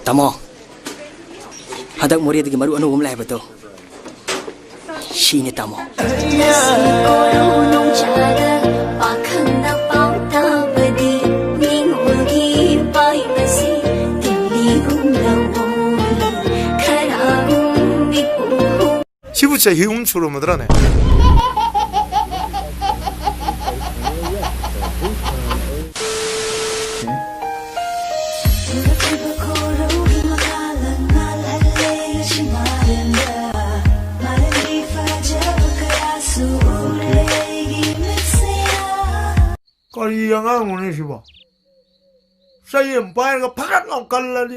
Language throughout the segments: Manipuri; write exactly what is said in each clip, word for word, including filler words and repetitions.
ꯇꯥꯃꯣ, ꯍꯟꯗꯛ ꯃꯣꯔꯦꯗꯒꯤ ꯃꯔꯨꯞ ꯑꯅꯧꯕ ꯑꯃ ꯂꯥꯛꯑꯦ ꯍꯥꯏꯕꯗꯣ, ꯁꯤꯅꯦ ꯇꯥꯃꯣ꯫ ꯄꯥꯈꯪꯅ ꯄꯥꯎ ꯇꯥꯕꯗꯤ ꯅꯤꯡꯉꯣꯜꯒꯤ ꯄꯥꯏ ꯉꯁꯤ ꯇꯤꯜꯂꯤꯒꯨꯝ ꯂꯧꯑꯣꯏ ꯈꯔꯒꯨꯝ ꯃꯤꯄꯨꯝ ꯍꯨꯝ ꯁꯤꯕꯨ ꯆꯍꯤ ꯑꯍꯨꯝ ꯁꯨꯔꯝꯃꯗ꯭ꯔꯥꯅꯦ? ꯀꯔꯤ ꯑꯉꯥꯡꯅꯣꯅꯦ ꯁꯤꯕꯣ? ꯆꯩ ꯑꯃ ꯄꯥꯏꯔꯒ ꯐꯔꯛ ꯂꯥꯎ ꯀꯜꯂꯗꯤ꯫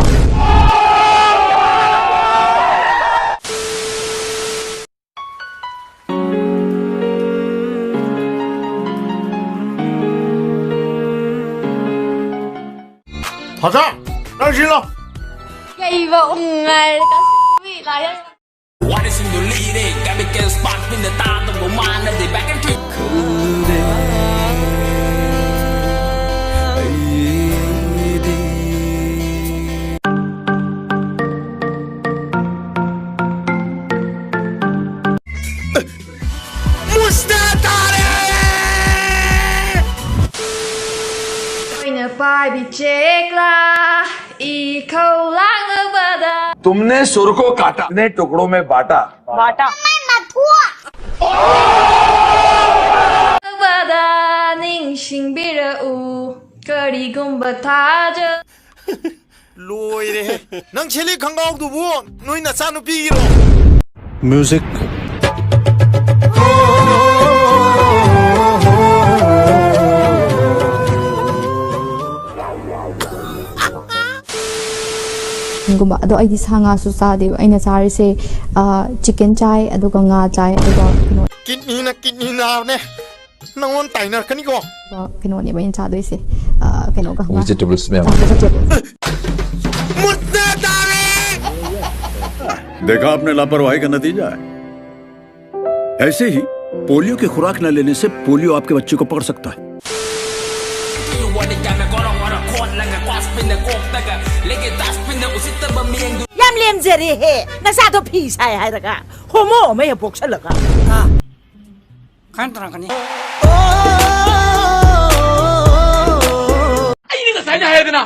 ꯐꯖ! ꯅꯪ ꯁꯤꯂꯣ! ꯌꯩꯕ ꯎꯝ ꯉꯥꯏꯔꯦ ꯀꯥꯡꯁꯤ ꯂꯥꯏ꯫ ꯋꯥꯔꯤꯁꯤꯡꯗꯨ ꯂꯤꯔꯦ, chemical spark ꯄꯤꯅ ꯇꯥꯗꯕ ꯃꯥꯟꯅꯗꯦ, back and forth꯫ ꯃꯨꯁꯇꯥ ꯇꯥꯔꯦ! ꯑꯩꯅ ꯄꯥꯏꯕꯤ ꯆꯦꯛꯂꯥ, ꯏꯈꯧ ꯂꯥꯡꯅꯕꯗ꯫ तुमने सुर को काटा, इतने टुकड़ों में बांटा। ꯕꯥꯇꯥ꯫ ꯅꯕꯗ ꯅꯤꯡꯁꯤꯡꯕꯤꯔꯛꯎ, ꯀꯔꯤꯒꯨꯝꯕ ꯊꯥꯖ- ꯂꯣꯏꯔꯦꯍꯦ꯫ ꯅꯪ ꯁꯦꯠꯂꯤ ꯈꯪꯒꯥꯎꯗꯨꯕꯨ ꯅꯣꯏ ꯅꯆꯥꯅꯨꯄꯤꯒꯤꯔꯣ? Music. ꯒꯨꯝꯕ꯫ ꯑꯗꯣ ꯑꯩꯗꯤ ꯁꯥ ꯉꯥꯁꯨ ꯆꯥꯗꯦꯕ꯫ ꯑꯩꯅ ꯆꯥꯔꯤꯁꯦ, ꯑ, chicken ꯆꯥꯏ, ꯑꯗꯨꯒ ꯉꯥ ꯆꯥꯏ, ꯑꯗꯨꯒ ꯀꯩꯅꯣ ꯀꯤꯠꯅꯤꯅ ꯀꯤꯠꯅꯤ ꯅꯥꯕꯅꯦ꯫ ꯅꯪꯉꯣꯟ ꯇꯥꯏꯅꯔꯛꯀꯅꯤꯀꯣ꯫ ꯑꯗꯨꯒ ꯀꯩꯅꯣꯅꯦꯕ ꯑꯩꯅ ꯆꯥꯗꯣꯏꯁꯦ꯫ ꯑ, ꯀꯩꯅꯣꯒ ꯉꯥ-, Vegetables ꯃꯌꯥꯝ꯫ ꯑ, vegetable꯫ देखा आपने, लापरवाही का नतीजा है। ऐसे ही पोलियो की खुराक न लेने से पोलियो आपके बच्चे को पकड़ सकता है। ꯌꯥꯝ ꯂꯦꯝꯖꯔꯦꯍꯦ, ꯅꯆꯥꯗꯣ ꯐꯤ ꯁꯥꯏ ꯍꯥꯏꯔꯒ ꯍꯣꯃꯣ ꯑꯃ ꯍꯦꯛ ꯄꯣꯛꯁꯜꯂꯒ꯫ ꯈꯟ ꯇꯧꯔꯛꯀꯅꯤ꯫ ꯑꯩꯅ ꯉꯁꯥꯏꯅ ꯍꯥꯏꯗꯅ꯫